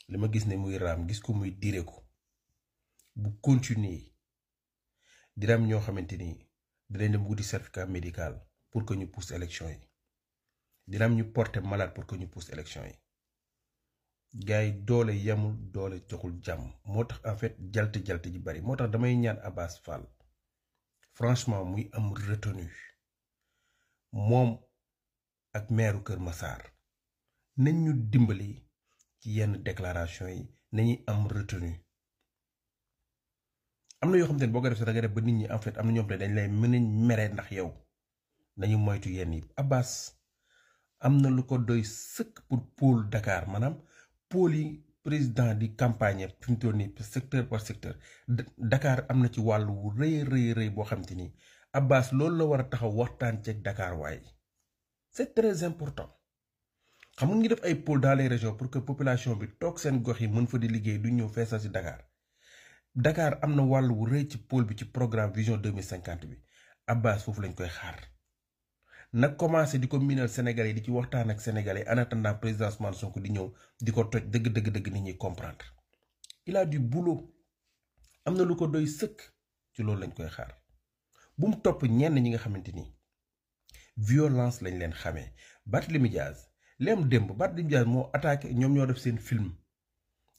li ma gis ne muy raam gis ko muy dire ko bu continuer dina am ñoo xamante ni dinañ dem wuti certificat médical pour que ñu pousse élection yi dina am ñu porter malade pour que ñu pousse élection yi gars yi doole yamul doole joxul jàmm moo tax en fait jalte ji bari moo tax damay ñaan Abass Fall franchement muy am retenu moom ak maire Kër Massar nañ ñu dimbali ci yenn déclaration yi nañuy am retenu am na yoo xam te ne boo ko def sax da nga def ba nit ñi en fait am na ñoo xam ne dañ lay mën a mere ndax yow nañu moytu yenn yi. Abass am na lu ko doy sëkk pour pôle Dakar maanaam pôle yi président di campagne fi mu toll nii secteur par secteur Dakar am na ci wàllu wu rëy boo xam te ni Abass loolu la war a taxaw waxtaan ceeg Dakar waaye c'est très important. xam nga ngi def ay pôle dans les régions pour que population bi toog seen gox yi mën fa di liggéey du ñëw feesal ci Dakar am na wàll wu rëy ci pôle bi ci programme vision 2050 bi Abass foofu lañ koy xaar nag commencé di ko miinal Sénégalais yi di ci waxtaan ak Sénégalais en attendant président Ousmane Sonko di ñëw di ko toj dëgg nit ñi comprendre il a du boulot am na lu ko doy sëkk ci loolu lañ koy xaar bu mu topp ñenn ñi nga xamante ni violence lañ leen xamee Barthélémy Diaz leem démb Barthélémy Diaz moo attaqué ñoom ñoo def seen film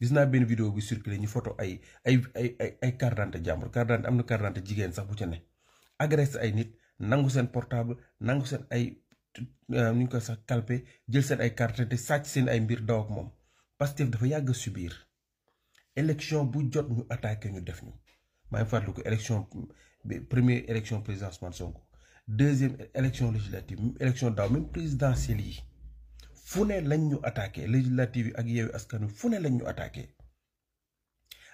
gis naa benn vidéo bi circulé ñu photo ay carte d'identité jàmbur carte d'identité am na carte d'identité jigéen sax bu ca ne agressé ay nit nangu seen portable nangu seen ay nu ñu ko sax calpe jël seen ay carte d'identité sàcc seen ay mbir daw ak moom Pastef dafa yàgg a subir élection bu jot ñu attaqué ñu def ñu maa ngi fàttaliku élection première élection président Ousmane Sonko deuxième élection législative élection daaw même présidentielle yi fu ne lañ ñu attaqué législative yi ak Yewwi Askan Wi fu ne lañ ñu attaqué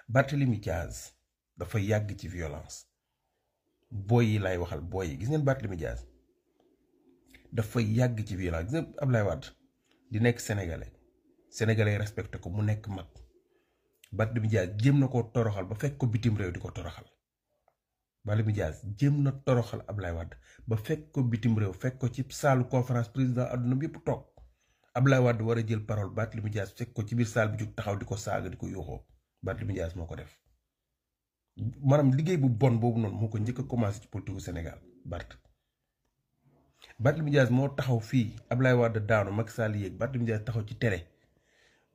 Barthélémy Diaz dafa yàgg ci violence booy yi lay waxal booy yi gis ngeen Barthélémy Diaz dafa yàgg ci violence gis ngeen Ablaye Wade di nekk sénégalais respecté ko mu nekk mag Barthélémy Diaz jéem na koo toroxal ba fekk ko bitim réew di ko toroxal Barthélémy Diaz jéem na toroxal Ablaye Wade ba fekk ko bitim réew fekk ko ci saalu conférence président adduna bi yëpp toog Ablaye Wade war a jël parole Barthélémy Diaz fekk ko ci biir saal bi jug taxaw di ko saaga di ko yuuxoo Barthélémy Diaz moo ko def maanaam liggéey bu bon boobu noonu moo ko njëkk a commencé ci politique gu Sénégal Barthélémy Diaz moo taxaw fii Ablaye Wade daanu Macky Sall yéeg Barthélémy Diaz taxaw ci télé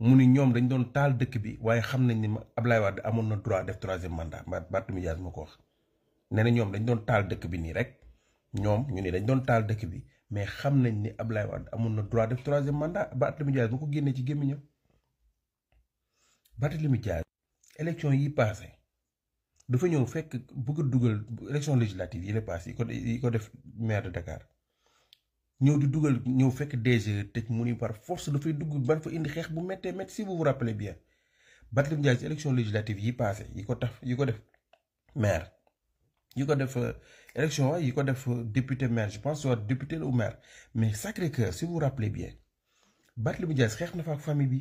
mu ni ñoom dañ doon taal dëkk bi waaye xam nañ ni Ablaye Wade amoon na droit def 3e mandat Barthélémy Diaz moo ko wax nee na ñoom dañ doon taal dëkk bi nii rek ñoom ñu ne dañ doon taal dëkk bi mais xam nañ ni Ablaye Wade amoon na droit def 3e mandat Barthélémy Diaz moo ko génnee ci gémmiñam Barthélémy Diaz élection yi passé dafa ñëw fekk bëgg a dugal élection législative yi la passé yi ko def maire de Dakar ñëw di dugal ñëw fekk DG tëj mu ni par force dafay dugg ban fa indi xeex bu méttee métti si vous vous rappelez bien Barthélémy Diaz ci élection législative yi passé yi ko def maire yi ko def élection yi ko def député maire je pense soit député ou maire mais Sacré-Cœur si vous vous rappelez bien Barthélémy Diaz xeex na fa ak famille bi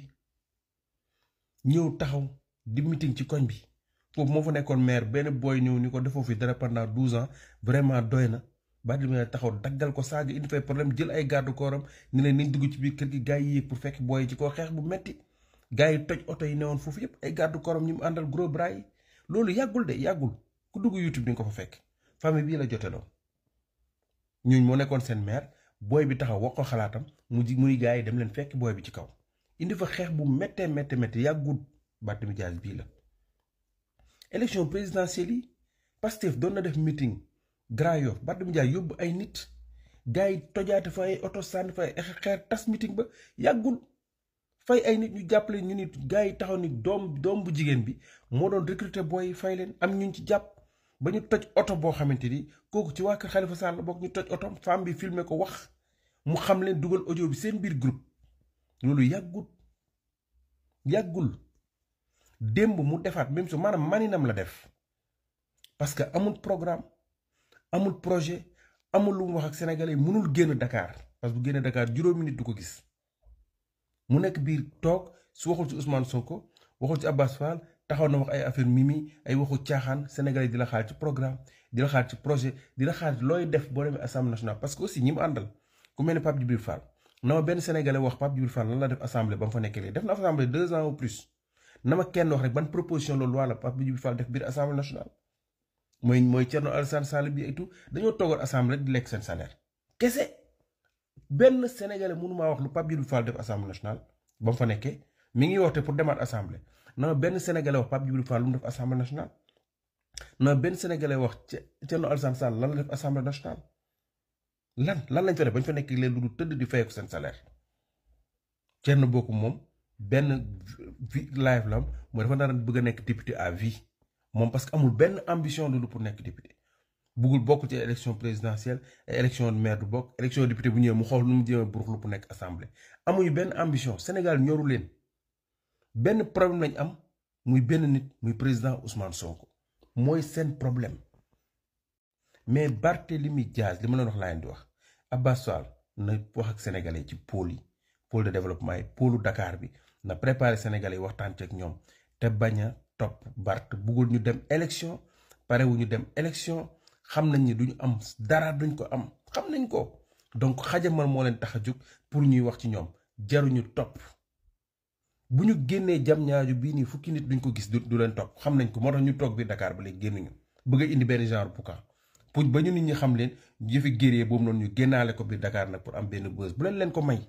ñëw taxaw di meeting ci koñ bi foofu moo fa nekkoon maire benn booy ñëw ni ko defoo fi dara pendant 12 ans vraiment doy na Barthélémy Diaz taxaw daggal ko saaga indi fay problème jël ay garde corps am ni leen nañ dugg ci biir kër gi gars yi yéeg pour fekk booy ci ko xeex bu metti gars yi toj oto yi newoon foofu yëpp ay garde corps am ñu mu àndal gros bras yi loolu yàggul de yàggul ku dugg YouTube di nga ko fa fekk famille bii la joteloon ñooñ moo nekkoon seen maire booy bi taxaw wax ko xalaatam muy gars yi dem leen fekk booy bi ci kaw indi fa xeex bu méttee yàggul Barthélémy Diaz bii la élection présidentielle yi Pastef doon na def meeting Grand Yoff Barthélémy Diaz yóbbu ay nit gars yi tojaate fa ay oto sànni fa ay xeer tas meeting ba yàggul fay ay nit ñu jàppale ñu nit gars yi taxaw ni doom bu jigéen bi moo doon recruter booy fay leen am ñu ci jàpp ba ñu toj oto boo xamante ni kooku ci waa kër Khalifa Sall bokk ñu toj oto femme bi filmer ko wax mu xam leen dugal audio bi seen biir groupe loolu yàggul démb mu defaat même su maanaam maninam la def parce que amul programme amul projet amul lu mu wax ak sénégalais mënul génn Dakar parce que bu génne Dakar juróomi nit du ko gis mu nekk biir toog su waxul ci Ousmane Sonko waxul ci Abass Fall taxaw na wax ay affaire mimi ay waxu caaxaan sénégalais di la xaar ci programme di la xaar ci projet di la xaar looy def boo demee assemblée nationale parce que aussi ñi mu àndal ku mel ne Pape Djibril Fall na ma benn sénégalais wax Pape Djibril Fall lan la def assemblée ba mu fa nekkee léegi def na assemblée 2 ans ou plus na ma kenn wax rek ban proposition de loi la Pape Djibril Fall def biir assemblée nationale mooy Thierno Alassane Sall bi et tout dañoo toogoon assemblée di lekk seen salaire kese benn sénégalais mënu maa wax lu Pape Djibril Fall def assemblée nationale ba mu fa nekkee mi ngi woote pour demaat assemblée na ma benn sénégalais wax Pape Djibril Fall lu mu def assemblée nationale na ma benn sénégalais wax Thierno Alassane Sall lan la def assemblée nationale lan lañ fa def bañ fa nekk leen lu du tëdd di fayeeku seen salaire Thierno Bocoum moom benn live la mooy dafa daan bëgg a nekk député à vie moom parce que amul benn ambition lu pour nekk député bëggul bokk ci élection présidentielle élection maire du bokk élection député bu ñëwee mu xool nu mu jéem a buruxlu pour nekk assemblée amuñu benn ambition Sénégal ñoru leen benn problème lañ am muy benn nit muy président Ousmane Sonko mooy seen problème mais Barthélémy Diaz li ma leen wax laa leen di wax Abass Fall na wax ak sénégalais ci pôle de développement yi pôlu Dakar bi na préparer sénégalais yi waxtaan ci ak ñoom te bañ a topp Bart bëggul ñu dem élection parewu ñu dem élection xam nañ ni duñu am dara duñ ko am xam nañ ko donc xajamal moo leen tax a jóg pour ñuy wax ci ñoom jaruñu topp bu ñu génnee jam ñaaju bii nii fukki nit duñ ko gis du leen topp xam nañ ko moo tax ñu toog biir Dakar ba léegi génnuñu bëgg a indi benn genre pouka pour ba ñu nit ñi xam leen yëfi guerrier boobu noonu ñu génnaale ko biir Dakar nag pour am benn buzz bu leen ko may